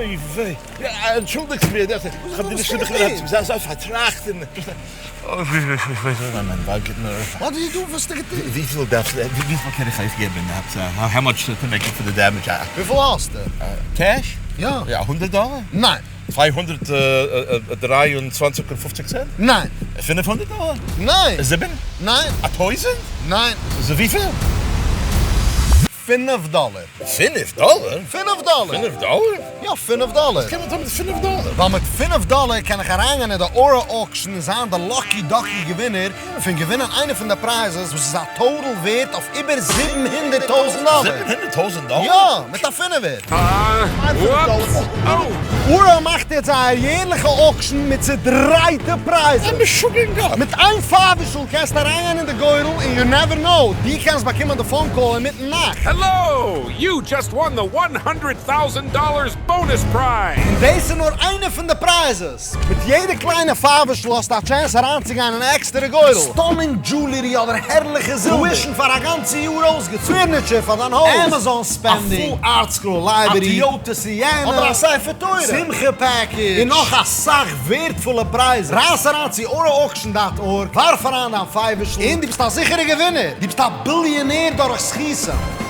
אוי וויי. אנטשולדיגט מיר, איך האב דיר נישט בכוונה, אזוי פארטראכט און. וואט דיד יו דו? וואס האסטו געטון? וויפיל דארף, וויפיל קען איך אייך געבן? How much to make up for the damage? וויפיל האסטו? Cash? יא. יא, הונדערט דאלער? ניין. 223 און 50 צענט? ניין. 500 דאלער? ניין. זיבן? ניין. א טויזענט? ניין. וויפיל? פינף דאלער. פינף דאלער? פינף דאלער! פינף דאלער? יא, פינף דאלער. וואס קען מען טון מיט פינף דאלער? ווייל מיט פינף דאלער קען איך אריינגיין אין די Aura auction און זיין די lucky ducky געווינער פון געווינען איינע פון די prizes וואס איז א total ווערט אויף איבער 700,000 דאלער. 700,000 דאלער? יא, מיט א פינעווער. Aura מאכט יעצט זייער יערליכע auction מיט צעדרייטע פרייזן. א משוגענער גאט! מיט איין פייווישל קענסטו אריינגיין אין די גורל און you never know, דו קענסט באקומען די phone call אינמיטן נאכט. Hello! You just won the 100,000 dollars bonus prize! און דאס איז נאר איינע פון די prizes. מיט יעדע קליינע פייווישל האסטו א chance אריינצוגיין אין א עקסטערע גורל. Stunning jewelry אדער הערליכע זילבער. Tuition פאר א גאנצע יאר אויסגעצאלט. Furniture פאר דיין הויז. Amazon spending. א full ArtScroll library. א Toyota Sienna. אדער א ספר תורה. שמחה package. און נאך אסאך ווערדפולע פרייזן. רייס אריין צו AuraAuction.org, ווארף אריין דיין פייווישל, און דו ביסט א זיכערע געווינער. דו ביסט א ביליאנער דורך זכותים.